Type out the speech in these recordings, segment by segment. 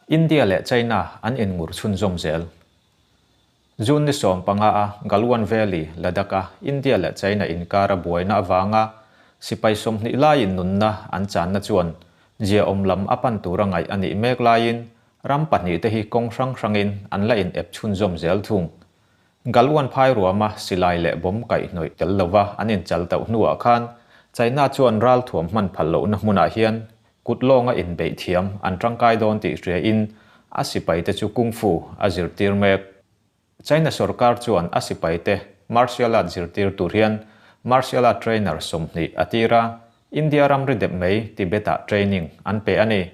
India leh China an inngur chhunzawm zel. June ni 15 a Galwan Valley, Ladakh-a India leh China inkara buaina avanga sipai 20 laiin nunna an channa chuan ziaawm lam a pan tura ngaih a nih mek laiin ram pahnihte hi kawng hrang hrangin an la in ep chhunzawm zel thung. Galwan phai ruama silai leh bomb kaihhnawih tel lova an inchal tauh hnuah khan China chuan ralthuam hman phal lohna hmunah hian Kut lawnga inbeih thiam an tangkai dawn tih hriain a sipaite chu Kung Fu a zirtir mek. China sorkar chuan a sipaite martial art zirtir tur hian martial art trainer 20 a tir a, India ramri dep mai Tibet-ah training an pe a ni.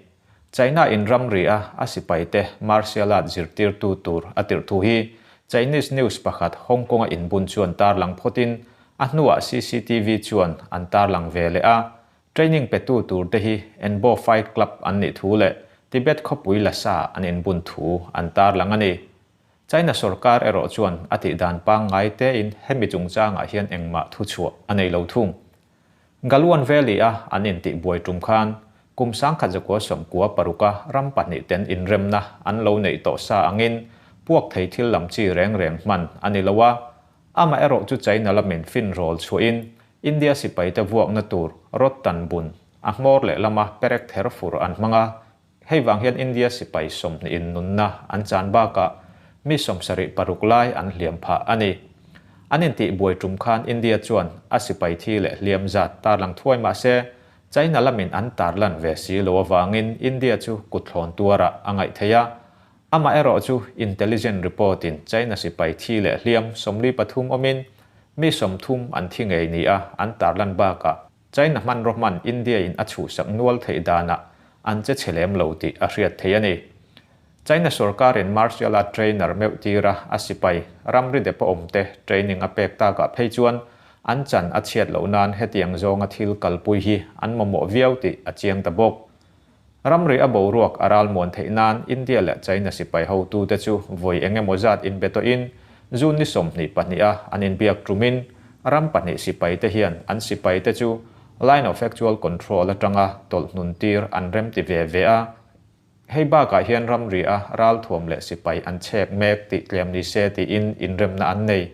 China-in ramri a a sipaite martial art zirtirtu tur a tirh thu hi Chinese news pakhat Hong Kong-a inbun chuan tarlang phawtin a hnuah CCTV chuan an tarlang ve leh a, Training petu turte hi Enbo Fight Club an nih thu leh Tibet khawpui Lhasa an inbun thu an tarlang a ni. China sorkar erawh chuan a tih dan pangngai tein hemi chungchangah hian engmah thuchhuah a nei lo thung. Galwan Valley-a an intih buai tum khan kum 1996-a ram pahnih ten inremna an lo neih tawh sa angin puak thei thil lam chi reng reng hman a ni lo a, Amaherawhchu China lamin fin rawl chhuahin India sipaite vuakna tur rod tan bun a hmawr leh lama perek ther fur an hmang a, hei vang hian India sipai 20 in nunna an chan bakah mi 76 lai an hliam phah a ni. An intih buai tum khan India chuan a sipai thi leh hliam zat tarlang thuai mah se China lamin an tarlan ve si lo avangin India chu kutthlawn tuarah a ngaih theih a, Amaherawhchu intelligence report in China sipai thi leh hliam 43 awmin mi 30 an thi ngei ni a an tarlan bakah China hmanraw hman India in a chhuhsak nual theih danah an che chhe lem lo tih a hriat theih a ni. China sorkarin martial art trainer meuh tira a sipai ramri dep a awmte training a pek takah phei chuan an chan a chhiat loh nan hetiang zawnga thil kalpui hi an mamawh viau tih a chiang ta bawk. Ramri a boruak a ralmuan theih nan India leh China sipai hotute chu vawi eng emaw zat inbe tawhin June ni 22 a an inbiak tumin ram pahnih sipaite hian an sipaite chu Line of Actual Control atanga tawlh hnun tir an remti ve ve a. Hei bakah hian ramri a ralthuam leh sipai an chhek mek tih tlem ni se tiin inremna an nei.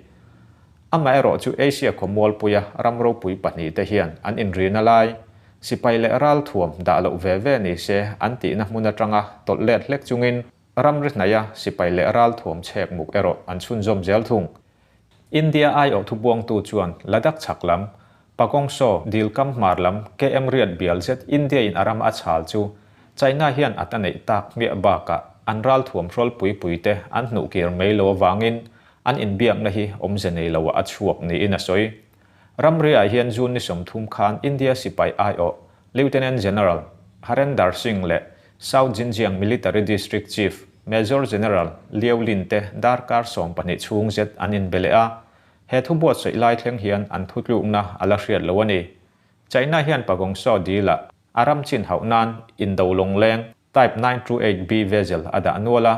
Amaherawhchu Asia khawmualpuia ram ropui pahnihte hian an inrina lai, sipai leh ralthuam dah loh ve ve ni se an tihna hmun atanga tawlh let hlek chungin ramri hnaia sipai leh ralthuam chhek muk erawh an chhunzawm zel thung. India aiawh thubuangtu chuan Ladakh chhak lam, Pangong Tso dil kam hmar lam KM riat bial zet India in a ram a chhal chu China hian a ta neih tak hmiah bakah an ralthuam hrawlpui puite an hnuhkir mai lo avangin An inbiakna hi awmze nei loah a chhuak niin a sawi. Ramriah hian June ni 30 khan India sipai aiawh Lieutenant General Harendar Singh leh South Xinjiang Military District Chief Major General Liu Lin te darkar 12 chhung zet an inbe leh a, he thu buatsaih lai thleng hian an thutlukna a la hriat lo a ni. China hian Pangong Tso dil-ah a ram chin hauh nan indo lawngleng Type 928B vessel a dah nual a,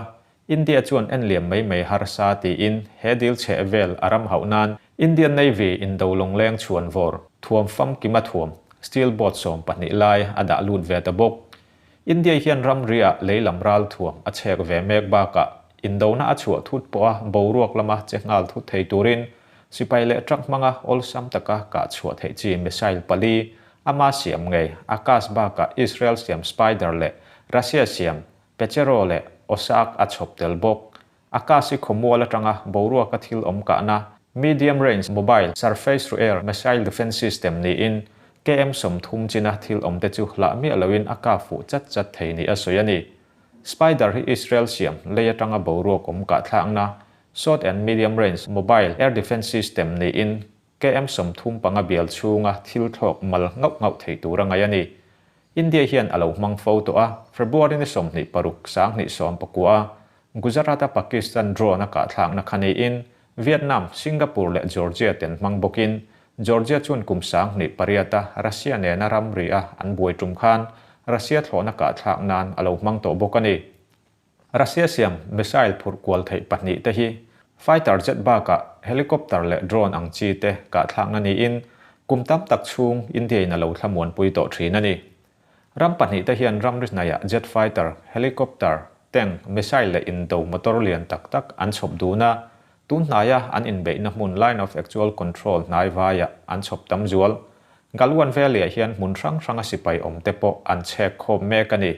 India chuan en liam mai mai harsa tiin he dil chheh vel a ram hauh nan Indian Navy indo lawngleng chhuan vawr thuam famkima thuam steel boat 12 lai a dah lut ve ta bawk. India hian ramriah leilam ral thuam a chhek ve mek bakah indona a chhuah thut pawha boruak lama che nghal thut thei turin sipai leh truck hmanga awlsam taka kah chhuah theih chi missile pali ama siam ngei Akash bakah Israel siam Spyder leh Russia siam Pechero leh Osak a chhawp tel bawk. Akash hi khawmual atanga boruaka thil awm kahna Medium Range Mobile Surface to Air Missile Defence System niin KM 30 china thil awmte chu hlah miah loin a kap fuh chat chat thei ni a sawi a ni. Spyder hi Israel siam lei atanga boruak awm kah thlakna Short and Medium Range Mobile Air Defence System niin KM 35 bial chhunga thil thlawk mal ngauh ngauh thei tur a ngaih a ni. India hian a lo hmang fo tawh a, February ni 26 2019 a Gujarat-a Pakistan drone a kahthlakna kha niin Vietnam, Singapore leh Georgia ten hmang bawkin Georgia chuan kum 2008-a Russia nena ramri a an buai tum khan Russia thlawhna kahthlak nan a lo hmang tawh bawk a ni. Russia siam missile phurh kual theih pahnih te hi fighter jet bakah helicopter leh drone ang chi te kahthlakna niin kum tam tak chhung India in a lo thlamuanpui tawh thin a ni. Ram pahnih te hian ramri hnaiah jet fighter, helicopter, tank, missile leh indo motor lian tak tak an chhawp dun a, tun hnaia an inbeihna hmun Line of Actual Control hnai vaiah an chhawp tam zual. Galwan Valley-ah hian hmun hrang hranga sipai awmte pawh an chhek khawm mek a ni.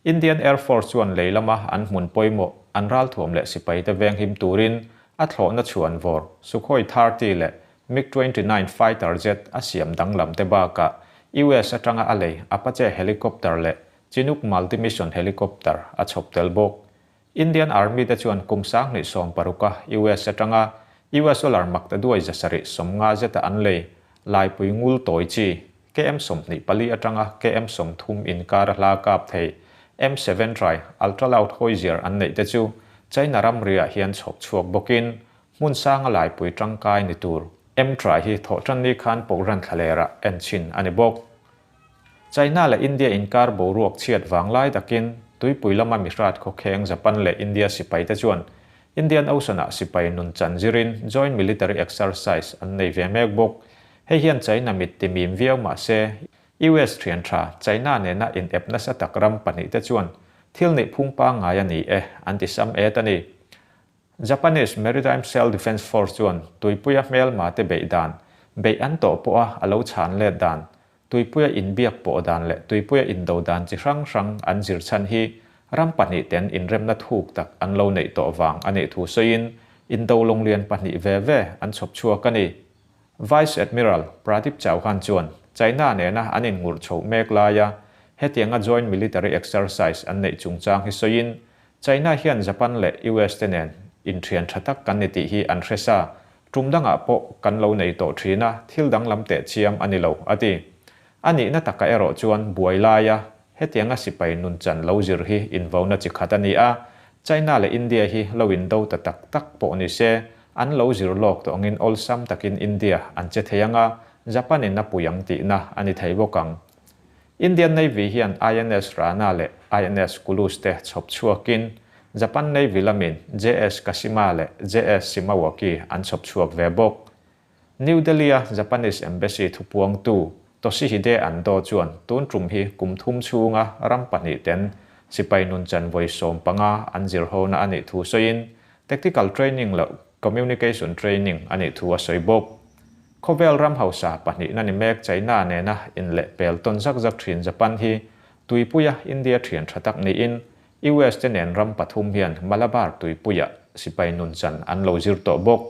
Indian Air Force chuan lei lama an hmun pawimawh an ralthuam leh sipaite venghim turin a thlawhna chhuan vawr Sukhoi 30 leh MiG 29 fighter jet a siam danglam te bakah US atanga a lei Apache helicopter leh Chinook multi-mission helicopter a chhawp tel bawk. Indian Army te chuan kum 2016 a US atanga US dollar maktaduai 750 zeta an lei laipui ngul tawi chi KM 24 atanga KM 30 inkar a hla kap thei M7 trai ultra-loud hawizir an neih te chu China ramriah hian chhawp chhuak bawkin hmun sanga laipui tangkai ni tur M trai hi thawhtanni khan Pokhran thlalerah en chhin a ni bawk. China leh India inkar boruak chhiat vang lai takin tuipui lama mihrat khawkheng Japan leh India sipaite chuan Indian Ocean-ah sipai nun chan zirin joint military exercise an nei ve mek bawk. Hei hian China mit ti mim viau mah se, US thian tha China nena inep nasa tak ram pahnihte chuan thil neih phung pangngai a ni e an ti sam et a ni. Japanese Maritime Self Defense Force chuan tuipuia hmelma te beih dan, beih an tawh pawha a lo chhan let dan, tuipuia inbiak pawh dan leh tuipuia indo dan chi hrang hrang an zir chhan hi ram pahnih ten inremna thuk tak an lo neih tawh vang a nih thu sawiin indo lawnglian pahnih ve ve an chhawp chhuak a ni. Vice Admiral Pradeep Chauhan chuan China nena an inngurh chhoh mek laia hetianga joint military exercise an neih chungchang hi sawiin China hian Japan leh US te nen inthian tha tak kan ni tih hi an hre sa, tum dangah pawh kan lo nei tawh thin a, thil danglam teh chiam a ni lo, a ti. A nihna takah erawh chuan buai laia hetianga sipai nunchan lo zir hi invona chi khat a ni a, China leh India hi lo indo ta tak tak pawh ni se, an lo zir lawk tawh angin awlsam takin India an che thei ang a, Japan in a pui ang tihna a ni thei bawk ang. Indian Navy hian INS Rana leh INS Kulus te chhawp chhuakin Japan Navy lamin JS Kashima leh JS Shimawaki an chhawp chhuak ve bawk. New Delhi-a Japanese Embassy thupuangtu Toshihide Ando chuan tun tum hi kum thum chhunga ram pahnih ten sipai nunchan vawi 15 an zir hona a nih thu sawiin tactical training loh communication training a nih thu a sawi bawk. Khawvel ram hausa pahnihna ni mek China nena inlehpel tawn zak zak thin Japan hi tuipuia India thian tha tak niin US te nen ram pathum hian Malabar tuipuia sipai nunchan an lo zir tawh bawk.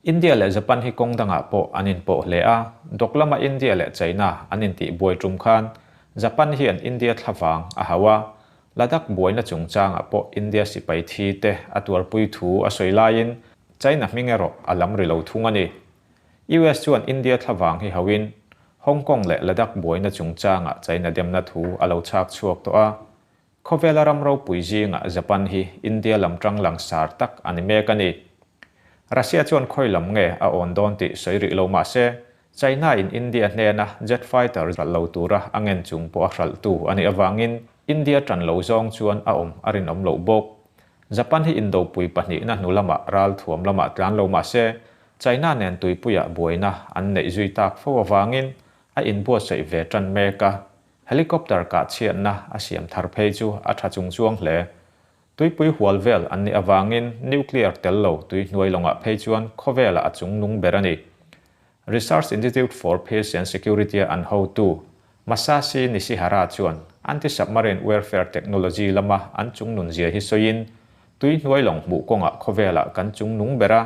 India leh Japan hi kawng dangah pawh an inpawh hle a, dawk lama India leh China an intihbuai tum khan Japan hian India thlavang a hauh a, Ladakh buaina chungchangah pawh India sipai thi te a tuarpui thu a sawi laiin China hming erawh a lam ri lo thung a ni. US chuan India thlavang hi hauhin Hong Kong leh Ladakh buaina chungchangah China demna thu a lo chhak chhuak tawh a. Khawvela ram ropui zingah Japan hi India lam tang langsar tak a ni mek a ni. Russia chuan khawi lam nge a awn dawn tih sawi rih lo mah se, China in India hnena jet fighter hralh lo tura a ngen chung pawh a hralhtu a nih avangin India tan lo zawng chuan a awm a rinawm loh bawk. Japan hi indopui pahnihna hnu lamah ral thuam lamah tlan lo mah se, China nen tuipuiah buaina an neih zui tak fo avangin a inbuatsaih ve tan mek a, helicopter kah chhiatna a siam thar phei chu a tha chung chuang hle. Tuipui hual vel an nih avangin nuclear tel lo tui hnuai lawngah phei chuan khawvelah a chung nung ber a ni. Research Institute for Peace and Security-a an hotu Masashi Nishihara chuan anti-submarine warfare technology lama an chung nun zia hi sawiin, Tui hnuai lawng hmuh kawngah khawvelah kan chung nung ber a,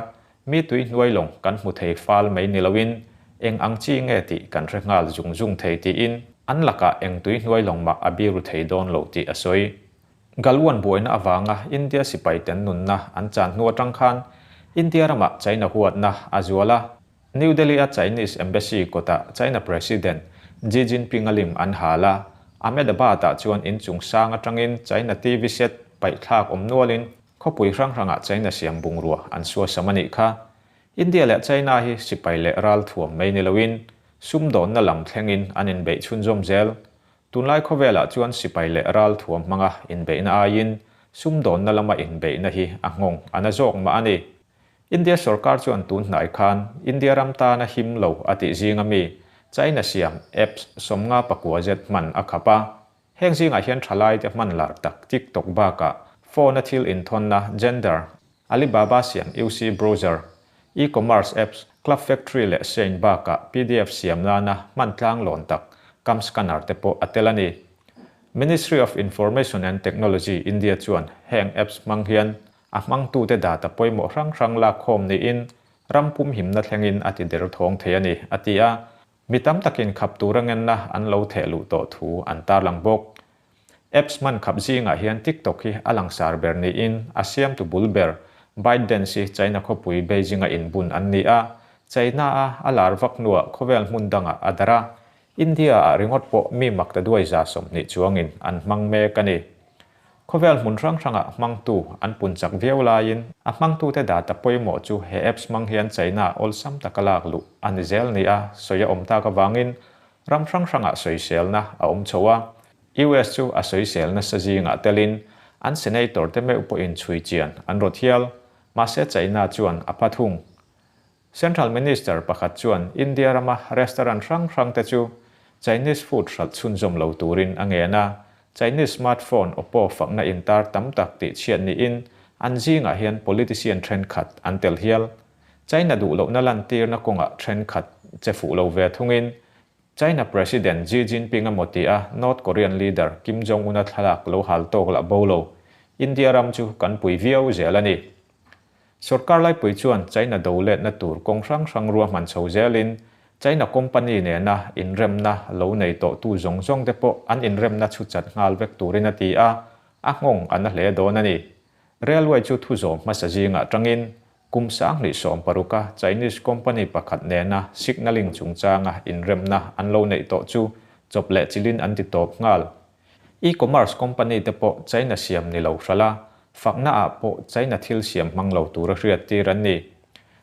mi tui hnuai lawng kan hmu thei fal mai ni loin eng ang chi nge tih kan hre nghal zung zung thei tiin an lakah eng tui hnuai lawng mah a biru thei dawn lo tih a sawi. Galwan buaina avanga India sipai ten nunna an chan hnu atang khan India ramah China huatna a zual a, New Delhi-a Chinese Embassy kawtah China President Xi Jinping-a lim an hal a, Ahmedabad-ah chuan inchung sang atangin China TV set paihthlak awm nualin khawpui hrang hrangah China siam bungrua an suasam a nih kha. India leh China hi sipai leh ral thuam mai ni loin sumdawnna lam thlengin an inbeih chhunzawm zel. Tunlai khawvelah chuan sipai leh ral thuam hmanga inbeihna aiin sumdawnna lama inbeihna hi a nghawng a na zawk mah a ni. India sorkar chuan tun hnai khan India ram tana him lo a tih zinga mi China siam apps 54 zet hman a khap a. Heng zingah hian thalaite hman lar tak TikTok bakah phone-a thil inthawnna Xender, Alibaba siam UC Browser, e-commerce apps Club Factory leh Shein bakah pdf siam nana hman tlanglawn tak CamScanner te pawh a tel a ni. Ministry of Information and Technology, India chuan heng apps hmang hian a hmangtute data pawimawh hrang hrang lakkhawm niin ram pumhimna thlengin a ti derthawng thei a ni, a ti a. Mi tam takin khap tura ngenna an lo theh luh tawh thu an tarlang bawk. Apps hman khap zingah hian TikTok hi a langsar ber niin a siamtu bul ber ByteDance hi China khawpui Beijing-a inbun an ni a, China-a a lar vak hnuah khawvel hmun dangah a darh a, India-ah ringawt pawh mi makta duai 20 chuangin an hmang mek a ni. Khawvel hmun hrang hrangah hmangtu an pun chak viau laiin a hmangtute data pawimawh chu he apps hmang hian China awlsam taka lak luh a ni zel nia sawi a awm tak avangin ram hrang hrangah sawiselna a awm chho a. US chu a sawisel nasa zingah telin an senator te meuh pawhin chhui chian an rawt hial. Mahse China chuan a pha thung. Central Minister pakhat chuan India rama restaurant hrang hrangte chu Chinese food hralh chhunzawm lo turin a ngen a, Chinese smartphone Oppo fakna intar tam tak tihchhiat niin an zingah hian politician thenkhat an tel hial. China duh lohna lantirna kawngah thenkhat che fuh lo ve thungin China President Xi Jinping a maw ti a North Korean leader Kim Jong-un-a thlalak lo hal tawk lah bo lo. India ram chu kan pui viau zel a ni. Sorkar laipui chuan China do letna tur kawng hrang hrang ruahman chho zelin China company nena inremna lo nei tawhtu zawng zawng te pawh an inremna chhu chat nghal vek turin a ti a, a nghawng a na hle dawn a ni. Railway chu thu zawm hmasa zingah tangin kum 2016-a Chinese company pakhat nena signalling chungchanga inremna an lo neih tawh chu chawp leh chilin an ti tawp nghal. E-commerce company te pawh China siam ni lo hralh a, fakna ah pawh China thil siam hmang lo tura hriat tir an ni.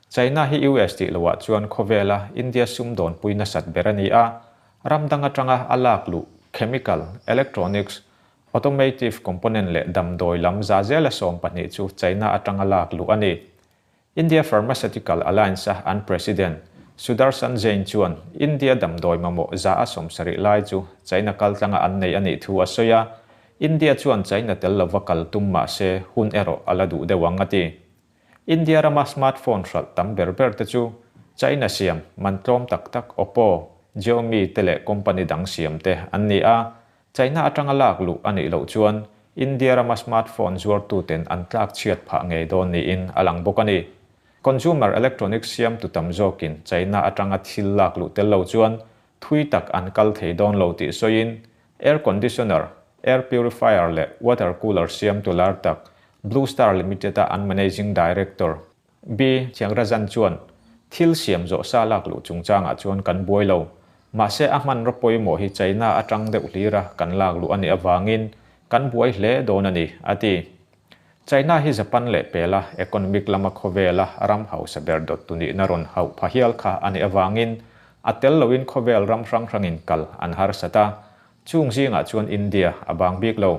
China hi US tih loh ah chuan khawvela India sumdawnpui nasat ber a ni a, ram dang atanga a lak luh chemical, electronics, automotive component leh damdawi lam za zela 12 chu China atanga lak luh a ni. India Pharmaceutical Alliance-a an President, Sudarshan Jain chuan India damdawi mamawh 70% lai chu China kaltlanga an nei a nih thu a sawi a, India chuan China tel lova kal tum mah se hun erawh a la duh deuh ang a ti. India rama smartphone hralh tam ber ber te chu China siam man tlawm tak tak Oppo, Xiaomi te leh company dang siam te an ni a, China atanga lak luh a nih loh chuan India rama smartphone zuartuten an tlak chhiat phah ngei dawn niin a lang bawk a ni. Consumer electronics siamtu tam zawkin China atanga thil lak luh tel lo chuan thui tak an kal thei dawn lo tih sawiin air conditioner, air purifier leh water cooler siamtu lar tak Blue Star Limited-a an managing director B. Thiangrajan chuan, Thil siam zawh sa lak luh chungchangah chuan kan buai lo. Mahse a hmanraw pawimawh hi China atang deuh hlira kan lak luh a nih avangin kan buai hle dawn a ni, a ti. China hi Japan leh pela economic lama khawvela ram hausa ber dawttu nihna rawn hauh pha hial kha a nih avangin a tel loin khawvel ram hrang hrangin kal an harsat a, chung zingah chuan India a bang bik lo.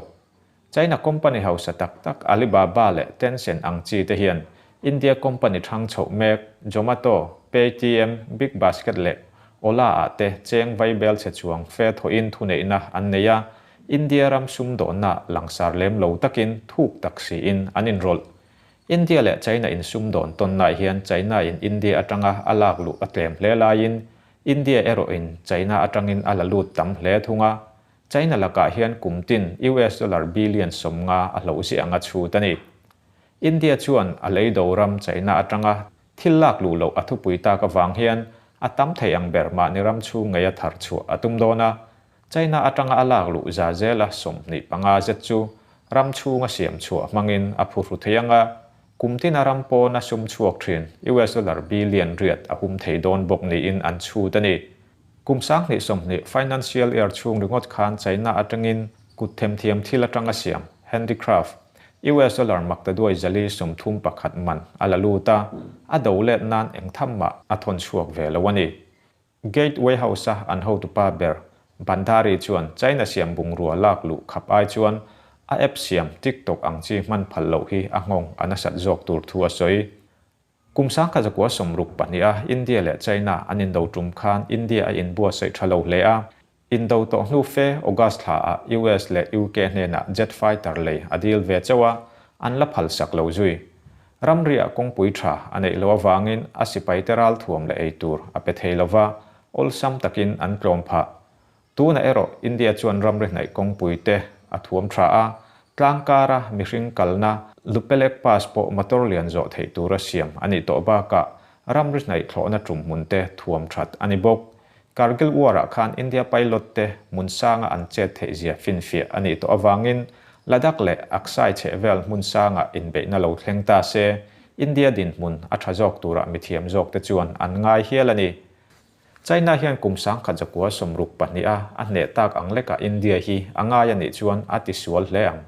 China company hausa tak tak Alibaba leh Tencent ang chi te hian India company thang chhoh mek Zomato, Paytm, Big Basket leh Ola ah te cheng vaibel chhe chuang fe thawhin thuneihna an nei a, India ram sumdawnna langsar lem lo takin thuk tak siin an inrawlh. India leh China insumdawn tawnnaah hian China in India atanga a lak luh a tlem hle laiin India erawhin China atangin a la lut tam hle thung a, China lakah hian kum tin US dollar billion 50 a hloh ziah anga chhut a ni. India chuan a lei do ram China atanga thil lak luh loh a thupui tak avang hian a tam thei ang ber mahni ram chhung ngei a thar chhuah a tum dawn a. China atanga a lak luh za zela 25 zet chu ram chhunga siam chhuah hmangin a phuhru thei anga kum tina ram pawna sum chhuak thin US dollar billion riat a hum thei dawn bawk niin an chhut a ni. Kum 2020 financial year chhung ringawt khan China atangin kut themthiam thil atanga siam, handicraft, US dollar maktaduai 431 man a la lut a, a do let nan eng tham mah a thawn chhuak ve lo a ni. Gateway House-a an hotupa ber Bhandari chuan China siam bungrua lak luh khap ai chuan a app siam TikTok ang chi hman phal loh hi a nghawng a nasat zawk tur thu a sawi. Kum 1962-a India leh China an indo tum khan India a inbuatsaih tha lo hle a. Indo tawh hnu fe August thlaah US leh UK hnenah jet fighter lei a dil ve chauh a, an la phalsak lo zui. Ramriah kawngpui tha a neih loh avangin a sipaite ralthuam leh eitur a pe thei lova, awlsam takin an tlawm phah. Tunah erawh India chuan ramri hnaih kawngpui te a thuam tha a, tlang kara mihring kalna Lupelek Pass pawh motor lian zawh theih tura siam a nih tawh bakah ramri hnaih thlawhna tumhmun te thuam that a ni bawk. Kargil War-ah khan India pilot te hmun sanga an chet theih zia finfiah a nih tawh avangin Ladakh leh Aksai chhehvel hmun sangah inbeihna lo thleng ta se, India dinhmun a tha zawk turah mithiam zawkte chuan an ngai hial a ni. China hian kum 1962 a a hneh tak ang lekah India hi a ngai a nih chuan a tisual hle ang.